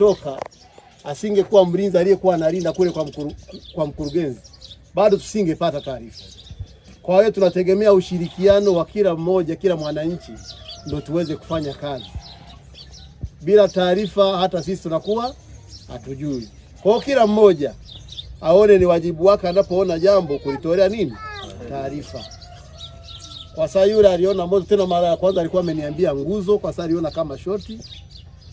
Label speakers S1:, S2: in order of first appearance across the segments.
S1: Toka asingekuwa mlinzi aliyekuwa analinda kule kwa mkurugenzi, bado tusingepata taarifa. Kwa hiyo tunategemea ushirikiano wa kila mmoja, kila mwananchi, ndio tuweze kufanya kazi. Bila taarifa, hata sisi tunakuwa hatujui. Kwa hiyo kila mmoja aone ni wajibu wake anapoona jambo kulitolea nini taarifa. Kwa saa yule aliona moto tena, mara ya kwanza alikuwa ameniambia nguzo, kwa saa aliona kama shoti,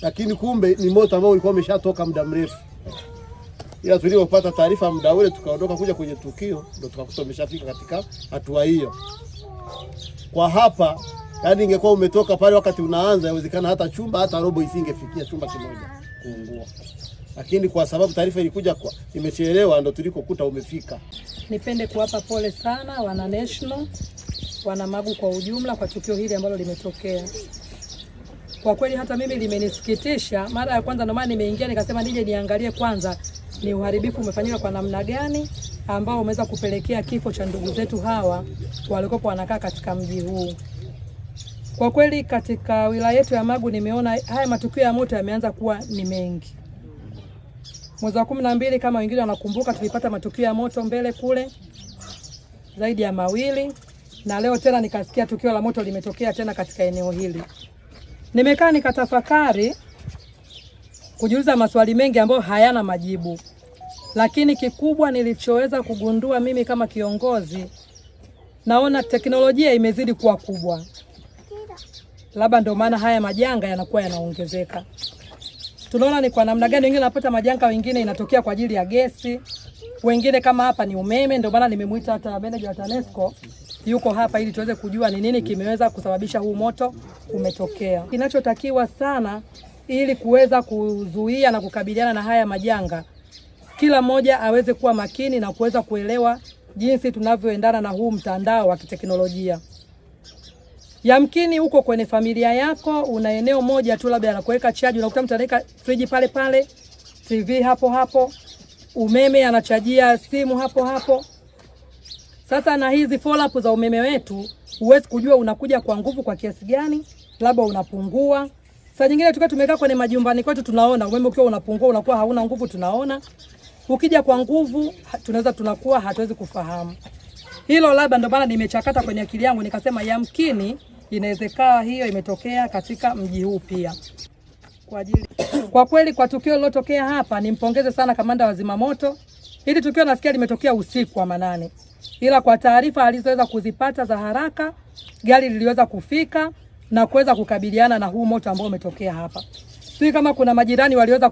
S1: lakini kumbe ni moto ambao ulikuwa umeshatoka muda mrefu, ila tulipopata taarifa muda ule tukaondoka kuja kwenye tukio, ndo tukakuta umeshafika katika hatua hiyo. Kwa hapa, yani ingekuwa umetoka pale wakati unaanza, inawezekana hata chumba hata robo isingefikia chumba kimoja kuungua, lakini kwa sababu taarifa ilikuja kwa imechelewa, ndo tulikokuta umefika.
S2: Nipende kuwapa pole sana wana National, wana Magu kwa ujumla kwa tukio hili ambalo limetokea. Kwa kweli hata mimi limenisikitisha. Mara ya kwanza ndio maana nimeingia nikasema nije niangalie kwanza ni uharibifu umefanyika kwa namna gani ambao umeweza kupelekea kifo cha ndugu zetu hawa walikopo wanakaa katika mji huu. Kwa kweli katika wilaya yetu ya Magu nimeona haya matukio ya moto yameanza kuwa ni mengi. Mwezi wa 12 kama wengine wanakumbuka, tulipata matukio ya moto mbele kule zaidi ya mawili, na leo tena nikasikia tukio la moto limetokea tena katika eneo hili. Nimekaa nikatafakari kujiuliza maswali mengi ambayo hayana majibu, lakini kikubwa nilichoweza kugundua mimi kama kiongozi, naona teknolojia imezidi kuwa kubwa, labda ndio maana haya majanga yanakuwa yanaongezeka. Tunaona ni kwa namna gani wengine wanapata majanga, wengine inatokea kwa ajili ya gesi, wengine kama hapa ni umeme. Ndio maana nimemuita hata manager wa TANESCO yuko hapa ili tuweze kujua ni nini kimeweza kusababisha huu moto umetokea. Kinachotakiwa sana ili kuweza kuzuia na kukabiliana na haya majanga, kila mmoja aweze kuwa makini na kuweza kuelewa jinsi tunavyoendana na huu mtandao wa kiteknolojia. Yamkini huko kwenye familia yako una eneo moja tu labda la kuweka chaji, unakuta mtu anaweka friji pale pale, TV hapo hapo, umeme anachajia simu hapo hapo. Sasa na hizi follow up za umeme wetu huwezi kujua unakuja kwa nguvu kwa kiasi gani, labda unapungua. Saa nyingine tukiwa tumekaa kwenye majumbani kwetu tunaona umeme ukiwa unapungua unakuwa hauna nguvu, tunaona ukija kwa nguvu tunaweza tunakuwa hatuwezi kufahamu hilo. Labda ndio maana nimechakata kwenye akili yangu nikasema yamkini inawezekana hiyo imetokea katika mji huu pia. Kwa ajili kwa kweli kwa tukio lilotokea hapa nimpongeze sana kamanda wa zimamoto. Hili tukio nasikia limetokea usiku wa manane, ila kwa taarifa alizoweza kuzipata za haraka, gari liliweza kufika na kuweza kukabiliana na huu moto ambao umetokea hapa. Sijui kama kuna majirani waliweza